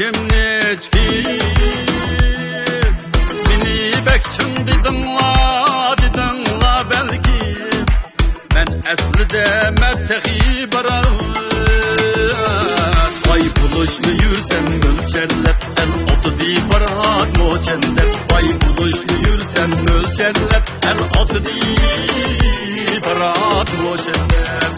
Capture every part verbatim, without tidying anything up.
كىمنى چىقىپ، مېنى بەك چىڭ دېدىڭلار، دېدىڭلار بەلكىم. مەن ئەسلىدە مەن تېخى بارار. باي بولۇشنى يۈرسەم مۆلچەرلەپ، ئەل ئاتىدى بارات موچەنلەپ. باي بولۇشنى يۈرسەم مۆلچەرلەپ، ئەل ئاتىدى بارات موچەنلەپ.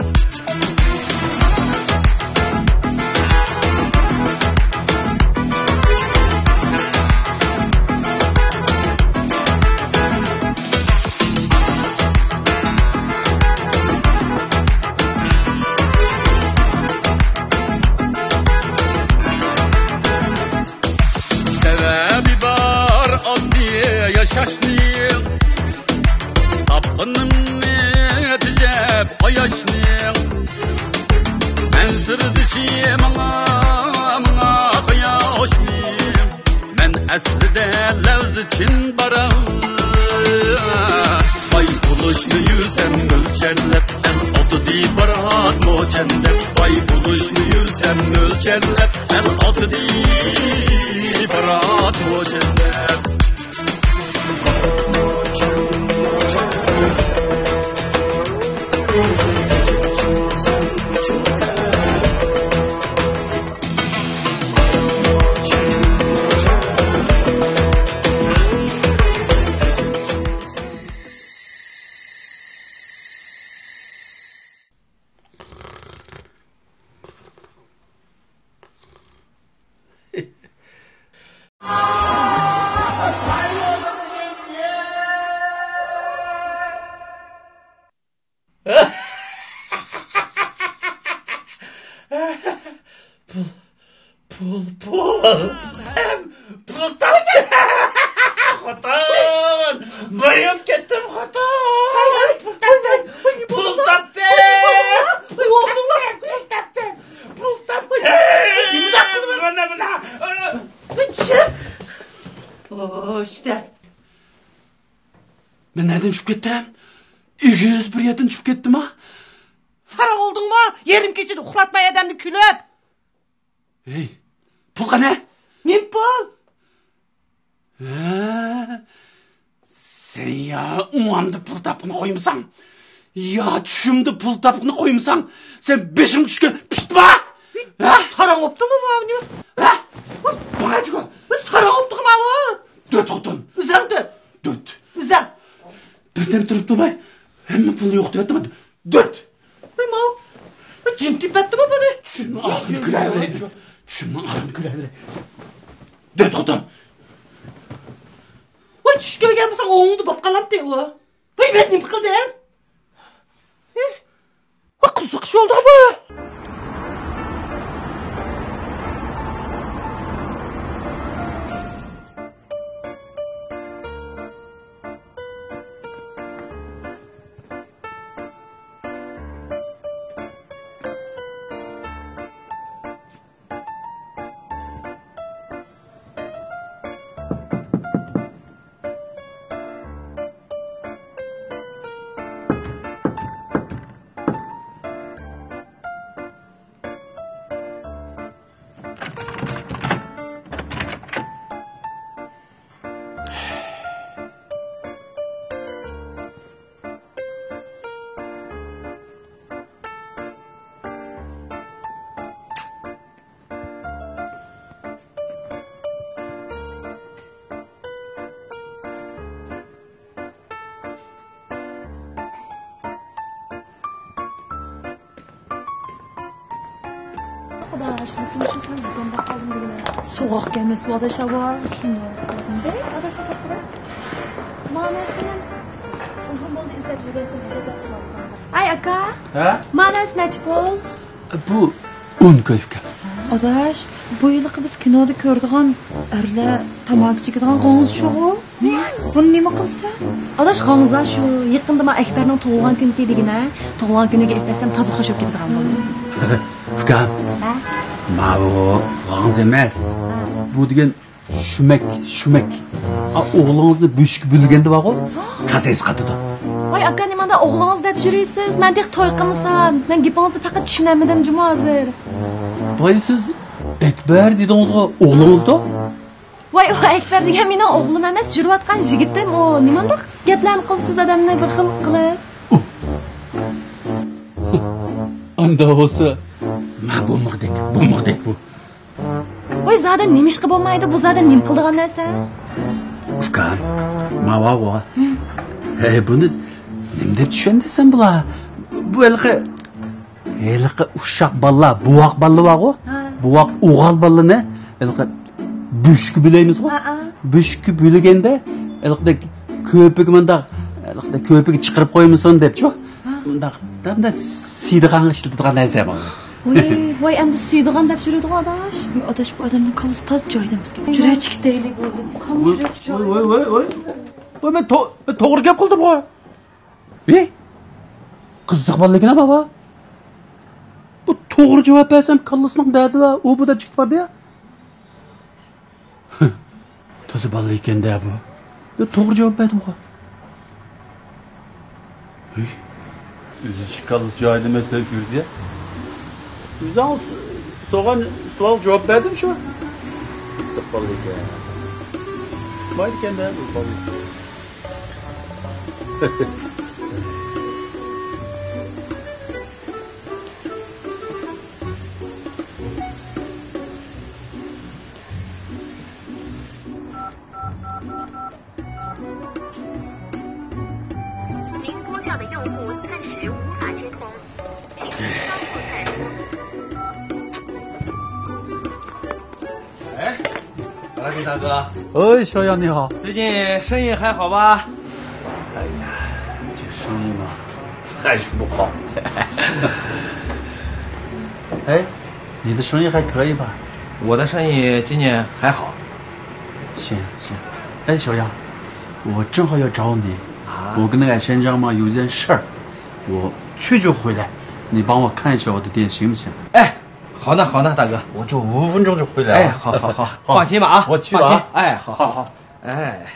سەۋەبى بار ئاددىي ياشاشنى، تاپقىنىمنى تېجەپ قاياشنى. مەن سىردىشى ماڭا، ماڭا قاياشنى. مەن ئەسلىدە لەۋزى چىن بارا. باي بولۇشنى يۈرسەم مۆلچەرلەپ، ئەل ئاتىدى بارات موچەنلەپ. باي بولۇشنى يۈرسەم مۆلچەرلەپ، ئەل ئاتىدى بارات موچەنلەپ. پۇل، پۇل، پۇل. پۇل تاپتىم. خوتۇن، بايرىپ كەتتىم، خوتۇن. پۇل تاپتىم. پۇل تاپتىم. پۇل تاپتىم. پۇل تاپتىم. مانا، مانا. مەن نەدىن چۈشۈپ كەتتىم؟ ئېگىز بىر يەردىن چۈشۈپ كەتتىمما؟ ھاراڭ بولدۇڭمۇ؟ يېرىم كېچىدە ئۇخلاتماي ئادەمنى كۈلۈپ. ھەي، پۇل قەنە؟ نېمە پۇل؟ ھە؟ سەن يا ئوڭۇمدا پۇل تاپقىنى قويمىساڭ، يا چۈشۈمدە پۇل تاپقىنى قويمىساڭ، سەن بېشىڭ چۈشكەن پىتما! ھە؟ ھاراڭ بوپتۇمۇ ماۋۇ؟ ھە؟ ماڭا چىقار! ساراڭ بوپتۇ ماۋۇ! دۆت خوتۇن! ئۆزەڭ دۆت! دۆت! ئۆزەڭ! بىردەم تۇرۇپ تۇرماي، ھەممە پۇلنى يوقىتىۋەتتىم. دۆت! ۋاي ماۋۇ! جىن تېپەتتىمۇ بۇنى؟ چۈشۈمنىڭ ئاخىرىنى كۆرەۋېرەي. چۈشۈمنىڭ ئاخىرىنى كۆرەۋېرەي. دۆت خوتۇن! ۋاي چۈش كۆرگەن بولساڭ ئوڭۇڭدا بولۇپ قالامتى ئۇ. ۋاي مەن نېمە قىلدىم؟ ھە؟ ۋاي قىزىق ئىش بولدىغۇ بۇ. خۇدا ئاشۇنى كۈنى شۇ سان زۇكامداپ قالدىم دېگىنە. سوغۇق كەلمەسمۇ ئاداش ھاۋا؟ شۇنداق. ئەي، ئاداش، توختىدە. مانا مېنىڭ ئۇزۇن بولدى ئىزدەپ يۈرگەنتىم، ئەجەب ياخشى. ئاي ئاكا. ھە؟ مانا نەچچە پۇل؟ بۇ ئون كوي ئۇكام. ئاداش، بۇ ھېلىقى بىز كىنودا كۆرىدىغان ئەرلەر تاماكا چېكىدىغان غوڭزا شۇغۇ؟ بۇنى نېمە قىلسا؟ ئاداش، غوڭزا شۇ. يېقىندا ما ئەكبەرنىڭ تۇغۇلغان كۈنى دېگىنە. تۇغۇلغان كۈنىگە ئېتىۋەتسەم تازا خۇش بولۇپ كېتىدىغان بولدى. ئۇكام، ھە؟ ماۋۇ غوڭزا ئەمەس. ھە. بۇ دېگەن شۈمەك، شۈمەك. ئا، ئوغلىڭىزنى بۆشۈككە بۆلگەندە بارغۇ، كاسايسى قاتىدۇ. ۋاي ئاكا، نېمانداق ئوغلىڭىز دەپ يۈرىسىز؟ مەن تېخى توي قىلمىسام. مەن گېپىڭىزنى پەقەت چۈشىنەلمىدىم جۇمۇ ھازىر. توي سۆز ئەكبەر دېدىڭىزغۇ، ئوغلىڭىزدۇ؟ ۋاي، ئۇ ئەكبەر دېگەن مېنىڭ ئوغلۇم ئەمەس، يۈرۈۋاتقان يىگىتىم. ئۇ نېمانداق گەپلەرنى قىلىسىز ئادەمنى بىر خىل قىلىپ؟ ئاندا بولسا، ما بولمىغۇدەك، بولمىغۇدەك بۇ. ۋاي، زادى نېمىشقا بولمايدۇ؟ بۇ زادى نېمە قىلىدىغان نەرسە؟ ئۇكام، ماۋاغۇ. ھە. ھەي، بۇنى نېمە دەپ چۈشەندۈرسەم بۇلار؟ بۇ ھېلىقى، ھېلىقى ئۇششاق بالىلار، بوۋاق بالىلار بارغۇ؟ ھە. بوۋاق ئوغال بالىلىرىنى ھېلىقى بۆشۈككە بۆلەيمىزغۇ؟ ھە، ھە. بۆشۈككە بۆلگەندە ھېلىقىدەك كۆپۈكى مۇنداق، ھېلىقىدەك كۆپۈكى چىقىرىپ قويمىسۇن دەپچۇ؟ ھە. مۇنداق، مۇنداق سىيىدىغانغا ئىشلىتىدىغان نەرسە بۇ. ۋاي، ۋاي، ئەمدى سۈيىدىغان دەپ يۈرىدىغۇ ئاداش. ئاداش، بۇ ئادەمنىڭ كاللىسى تازا جايىدا ئەمەسكەن. يۈرەك چېكىتەيلى بولدى. قامۇش يۈرەك جايى. ۋاي، ۋاي، ۋاي، ۋاي. ۋاي، مەن تو-، مەن توغرا گەپ قىلدىمغۇ. ھې؟ قىزىق بالىكەن بابا. بۇ توغرا جاۋاب بەرسەم كاللىسىنىڭ دەردى بار، ئۇ بۇ دەپ چىقىپ باردى يا. تازا بالا ئىكەن-دە بۇ. يا، توغرا جاۋاب بەردىمغۇ. ھۈي. ئۆزى چىققانلىق جايىدا مەسىلە كۆردى يا. ئۆزۈڭ سورىغان سوئال جاۋاب بەردىم شۇ. قىزىق بالا ئىكەن. بايدىكەن-دە بۇ بالا. 您拨叫的用户暂时无法接通，请您稍后再拨。哎，我来给你打个。哎，小杨你好。最近生意还好吧？哎呀，这生意嘛，还是不好。哎，你的生意还可以吧？我的生意今年还好。 行行，哎，小杨，我正好要找你，啊？我跟那个先生嘛有一件事儿，我去就回来，你帮我看一下我的店行不行？哎，好的好的，大哥，我就五分钟就回来了。哎，好好好，好，放心吧啊，我去了啊。放心，哎，好好好，哎。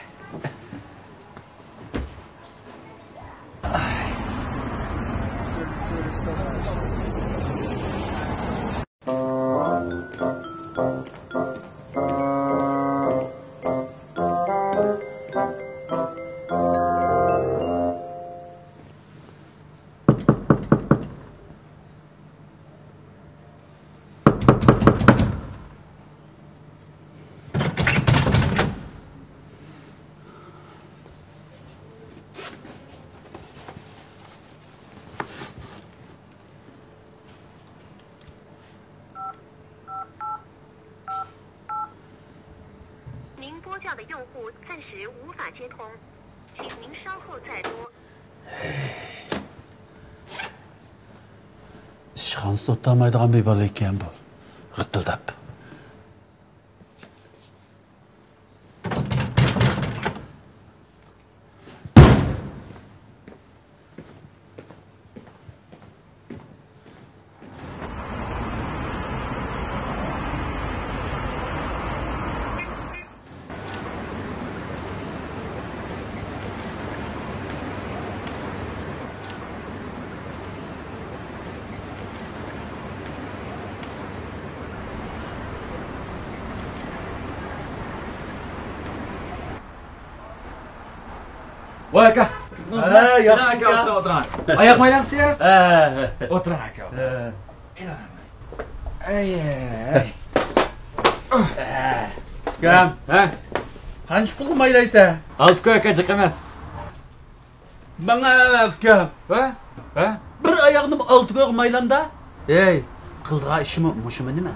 您拨叫的用户暂时无法接通，请您稍后再拨。 ئىشخانىسى توختالمايدىغان بىر بالا ئىكەن بۇ، غىتىلداپ. ۋاي ئاكا. ھە، ياخشى ئاكا، ئاكا. ئولتۇرۇڭ، ئولتۇرۇڭ. ئاياق مايلاپسىز؟ ھە، ھە، ھە. ئولتۇرۇڭ ئاكا، ئولتۇرۇڭ. ھە. ئەي، ئەي. ئۇكام. ھە؟ قانچە پۇلغا مايلايسەن؟ ئالتە كوي ئاكا، جىق ئەمەس. ماڭا ئەمەس ئۇكام. ھە؟ ھە؟ بىر ئاياغنى ئالتە كويغا مايلامدا. ھەي، قىلىدىغان ئىشىمۇ مۇشۇمۇ نېمە؟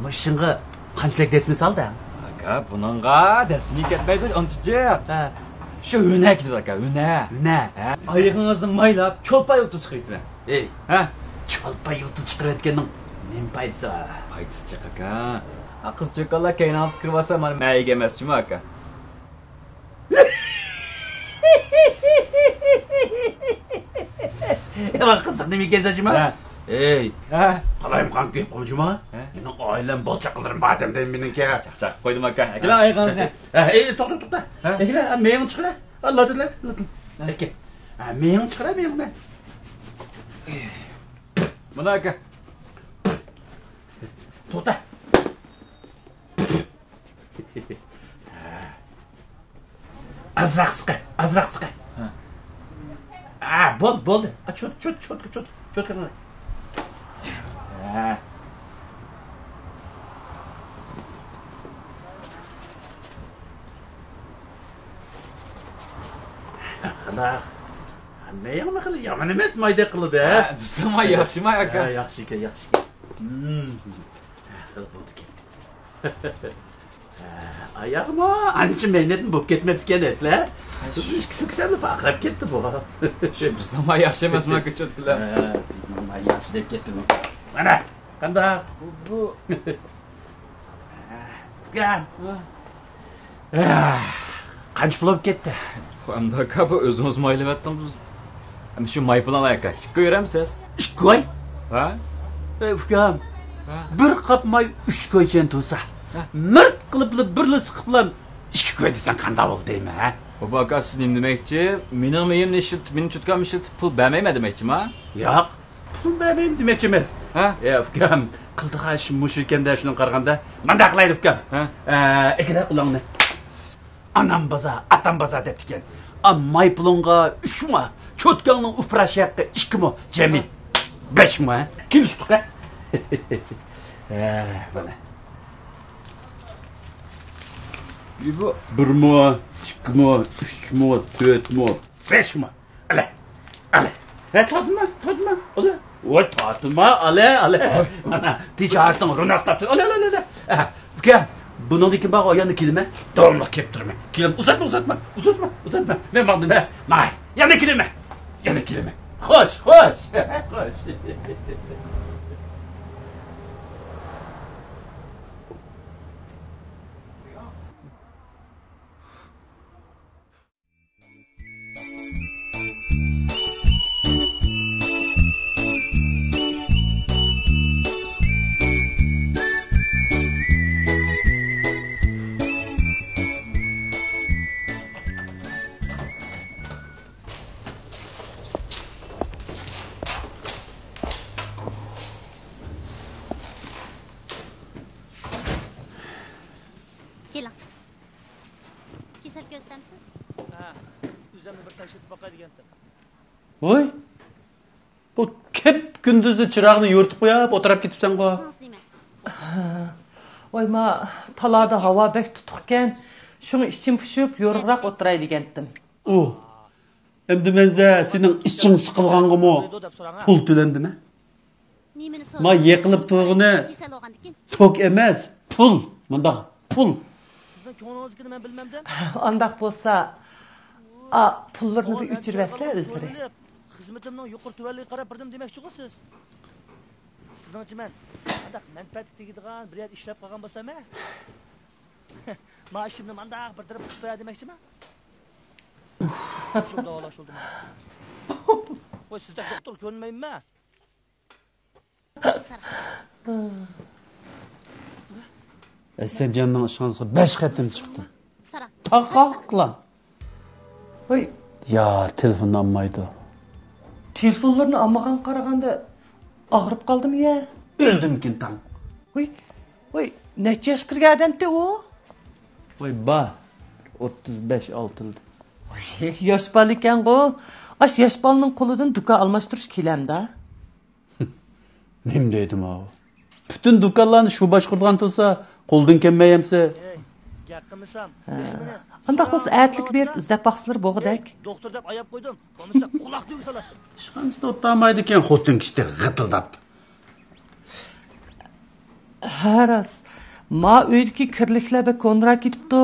مۇشۇنىڭغا قانچىلىك دەسمە سالدى؟ ئاكا، بۇنىڭغا دەسمە كەتمەيدۇ، ئانچە جىق. ھە. شۇ ھۈنەر كېتىدۇ ئاكا، ھۈنەر. ھۈنەر؟ ھە. ئايىغىڭىزنى مايلاپ، چولپان يۇلتۇز چىقىرىۋېتىمەن. ئەي، ھە؟ چولپان يۇلتۇز چىقىرىۋەتكەننىڭ نېمە پايدىسى بار؟ پايدىسى جىق ئاكا. ھە، قىز چوكانلار كەينىڭىزگە كىرىۋالسا، مانا مەن ئىگە ئەمەسچىمۇ ئاكا. يامان قىزىق نېمە ئىكەن جۇما؟ ھە. ئەي، ھە؟ قالايمىقان گەپ قىلما جۇما. ھە؟ مېنىڭ ئائىلەم، بالا-چاقىلىرىم بار ئادەمدەن مېنىڭكى. چاقچاق قويدۇم ئاكا. ئەكېلىڭ ئايىغىڭىزنى. ھە، ئەي، توختا، توختا. ھە؟ ئەكېلە، مېڭە چىقىرە. ئاللا دىلە. ھە. ئەكە. ھە، مېڭە چىقىرە، مېڭە. مانا ئاكا. توختا. ئازراق سىقە، ئازراق سىقە. ھە. ھە، بولدى، بولدى. ئا، چوت، چوت، چوتكا، چوت، چوتكا قىلىڭ. ھە. قانداق؟ مېيىڭمۇ خېلى يامان ئەمەس، مايدەك قىلىدۇ، ھە؟ ھە، بىزنىڭ ماي ياخشى ماي، ئاكا. ھە، ياخشى ئىكەن، ياخشى ئىكەن. ھە، خېلى بولدىكەن. ئاياغمۇ ئانچە مەينەتمۇ بولۇپ كەتمەپتىكەن ئەسلى. ئىككى سۆكسەملا پارقىراپ كەتتى بۇ. شۇ بىزنىڭ ماي ياخشى ئەمەسمۇ، كۆچۈرۈپ بىلەن. ھە، بىزنىڭ ماي ياخشى دەپ كەتتىمۇ. مانا، قانداق؟ بۇ، بۇ. ئۇكام. ھە. ئاھ، قانچە پۇل بولۇپ كەتتى؟ ئەمدى ئاكا، بۇ ئۆزىڭىز مايلىۋەتتىڭىز. ئەمدى شۇ ماي پۇلىڭ ئاكا، ئىككى كوي بېرەمسىز؟ ئىككى كوي؟ ھە؟ ئەي ئۇكام، ھە؟ بىر قاپ ماي ئۈچ كويچەن تۇرسا، ھە؟ مىرت قىلىپلا بىرلا سىقىپلا ئىككى كوي دېسەڭ قانداق بولدى دەيمەن، ھە؟ ئوبا ئاكا، سىز نېمە دېمەكچى؟ مېنىڭ مېيىمنى ئىشلىتىپ، مېنىڭ چوتكامنى ئىشلىتىپ پۇل بەرمەيمەن دېمەكچىما؟ ياق. پۇل بەرمەيمەن دېمەكچى ئەمەس. ھە؟ ئە، ئۇكام، قىلىدىغان ئىش مۇشۇ ئىكەن-دە، شۇنىڭغا قارىغاندا. مانداق قىلايلى، ئۇكام. ھە؟ ئە، ئەكىلە قولۇڭنى. ئانام بازار، ئاتام بازار دەپتىكەن. ئا، ماي پۇلۇڭغا ئۈچ مو، چوتكاڭنىڭ ئۇپراش ھەققى ئىككى مو، جەمئىي بەش مو، ھە؟ كېلىشتۇق، ھە؟ ھە، مانا. بىر مو، ئىككى مو، ئۈچ مو، تۆت مو، بەش مو. ئەلە، ئەلە. ھە، تارتما، تارتما. ئەلە. ۋاي، تارتما، ئەلە، ئەلە. مانا، تىجارىتىڭ روناق تاپسۇن. ئەلە، ئەلە، ئەلە. ئە، ئۇكا، بۇنىڭدىن كېيىن بارغان ئايالنى كېلىمەن. داۋاملىق كەپ تۇرىمەن. كېلىمەن. ئۇزاتما، ئۇزاتما، ئۇزاتما، ئۇزاتما. مەن ماڭدىم، ھە. ماي، يەنە كېلىمەن. يەنە كېلىمەن. خوش، خوش. خوش. كېلىڭ. كېسەل كۆرسەمسىز؟ ھە، ئۆزۈمنى بىر تەكشۈرتۈپ باقاي دېگەنتىم. ۋوي، بۇ كەپ-كۈندۈزدە چىراغنى يورۇتۇپ قويۇپ ئولتۇراپ كېتىپسەنغۇ؟ ۋوي، ما، تالادا ھاۋا بەك تۇتۇقكەن، شۇڭا ئىچىم پۇشۇپ يورۇقراق ئولتۇراي دېگەنتىم. ئۇ، ئەمدى مەنزە سېنىڭ ئىچىڭ سىقىلغانغىمۇ پۇل تۆلەندىمە؟ ما يېقىلىپ تۇرغىنى توك ئەمەس، پۇل. مۇنداق پۇل. سىزنىڭ كۆڭلىڭىزدىكىنى مەن بىلمەمدىم. ئانداق بولسا، ئا، پۇللىرىنى بىر ئۆچۈرۈۋەتسىلە ئۆزلىرى. خىزمىتىمنىڭ يۇقىرى تۆۋەنلىكىگە قاراپ بېرىدىم دېمەكچىغۇ سىز؟ سىزنىڭچە مەن مۇنداق مەنپەئەتكە تېگىدىغان بىر يەردە ئىشلەپ قالغان بولسام، ھە؟ ما ئىشىمنى مانداق بىر تەرەپ قىلىپ بېرە دېمەكچىما؟ شۇ داۋالاش بولدىمۇ؟ ۋاي، سىزدەك دوختۇر كۆرمەيمەن. ھەسەنجاننىڭ ئىشخانىسىغا بەش قېتىم چىقتىم. تاقاقلا. ۋاي. يا، تېلېفوننى ئالمايدۇ. تېلېفونلىرىنى ئالمىغانغا قارىغاندا، ئاغرىپ قالدىمۇ يا؟ ئۆلدۈمكىن تاڭ. ۋاي، ۋاي، نەچچە ياشقا كىرگەن ئادەمتى ئۇ؟ ۋاي، بار. ئوتتۇز بەش، ئالتىلدى. ۋاي، ياش بالا ئىكەنغۇ. ئاش ياش بالىنىڭ قولىدىن دۇكان ئالماشتۇرۇش كېلەمدا. نېمە دەيدۇ ماۋۇ؟ پۈتۈن دۇكانلارنى شۇ باشقۇرىدىغان تۇرسا، قولدىن كەلمەي ئەمسە. ئەي، گەپ قىلمىسام، ھە. ئانداق بولسا ئەتىلىك بېرىپ ئىزدەپ باقسىلىرى بوغۇدەك. ئەي، دوختۇر دەپ ئاياپ قويدۇم. بولمىسا قۇلاق تۈگۈپ سالاتتىم. ئىشخانىسىدا ئولتۇرالمايدىكەن، خوتۇن كىشى غىتىلداپ. ھە، راست. ما ئۆيدىكى كىرلىكلەر بەك كونىراپ كېتىپتۇ.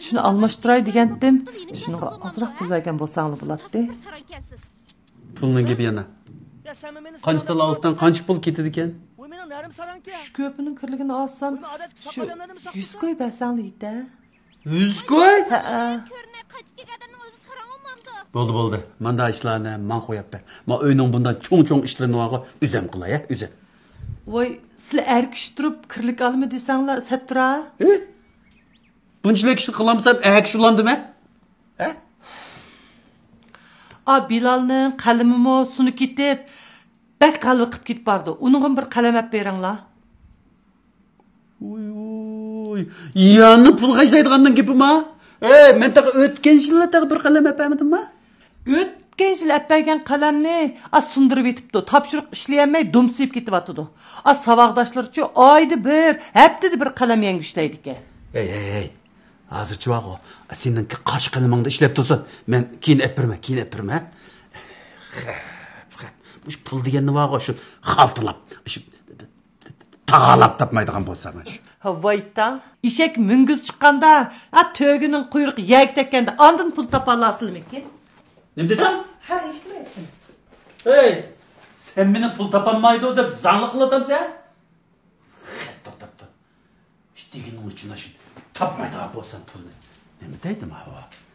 شۇنى ئالماشتۇراي دېگەنتىم. شۇنىڭغا ئازراق پۇل بەرگەن بولساڭلار بولاتتى. پۇلنىڭ گېپى يەنە. قانچە تال ئالتۇن، قانچە پۇل كېتىدىكەن؟ ئۈچ كۆپىنىڭ كىرلىكىنى ئالسام، شۇ يۈز كوي بەرسەڭلار يېتەر. يۈز كوي؟ ھەئە. بولدى، بولدى. مانداق ئىشلارنى ماڭا قويۇپ بەر. ما ئۆينىڭ بۇنداق چوڭ-چوڭ ئىشلىرىنى بارغۇ، ئۆزۈم قىلاي، ھە، ئۆزۈم. ۋاي، سىلەر ئەر كىشى تۇرۇپ كىرلىك ئالىمەن دېسەڭلار، سەت تۇرا. ھە؟ بۇنچىلىك ئىشنى قىلالمىسام، ئەر كىشى بولامدىمەن؟ ھە؟ ئا، بىلالنىڭ قەلىمىمۇ سۇنۇپ كېتىپ، بەك غەلۋە قىپ كېتىپ بارىدۇ. ئۇنىڭغىمۇ بىر قەلەم ئەپ بېرىڭلار. ۋۇي، ۋۇي. يەنە پۇل خەجلەيدىغاننىڭ گېپىما؟ ئەي، مەن تېخى ئۆتكەن يىللا تېخى بىر قەلەم ئەپەرمىدىمما؟ ئۆتكەن يىل ئەپەرگەن قەلەمنى، ئا، سۇندۇرۇپ يېتىپتۇ. تاپشۇرۇق ئىشلىيەلمەي دۈمسىيىپ كېتىۋاتىدۇ. ئا، ساۋاقداشلىرىچۇ ئايدا بىر، ھەپتىدە بىر قەلەم يەڭگۈشلەيدىكەن. ھەي، ھەي، ھەي. ھازىرچە بارغۇ. سېنىڭكى قاش قەلىمىڭدە ئىشلەپ تۇرسۇن. مەن كېيىن ئەپىرىمەن، كېيىن ئەپىرىمەن. خەپ، خەپ. مۇشۇ پۇل دېگەننى بارغۇ، شۇ خالتىلاپ، شۇ تاغالاپ تاپمايدىغان بولسام، شۇ. ۋاي تاڭ. ئېشەك مۈڭگۈز چىققاندا، ھە، تۆگىنىڭ قۇيرۇقى يەرگە تەگكەندە ئاندىن پۇل تاپالارسىلىمىكىن؟ نېمە دېدىڭ؟ ھە، ئىشلىمەيسەن. ھەي، سەن مېنىڭ پۇل تاپالمايدۇ دەپ زاڭلىق قىلىۋاتامسەن؟ خەپ، توختاپ تۇر. ئىش دېگىنىڭ ئۈچۈن ئاشۇ تاپمايدىغان بولسام پۇلنى. نېمە دەيدۇ ماۋۇ؟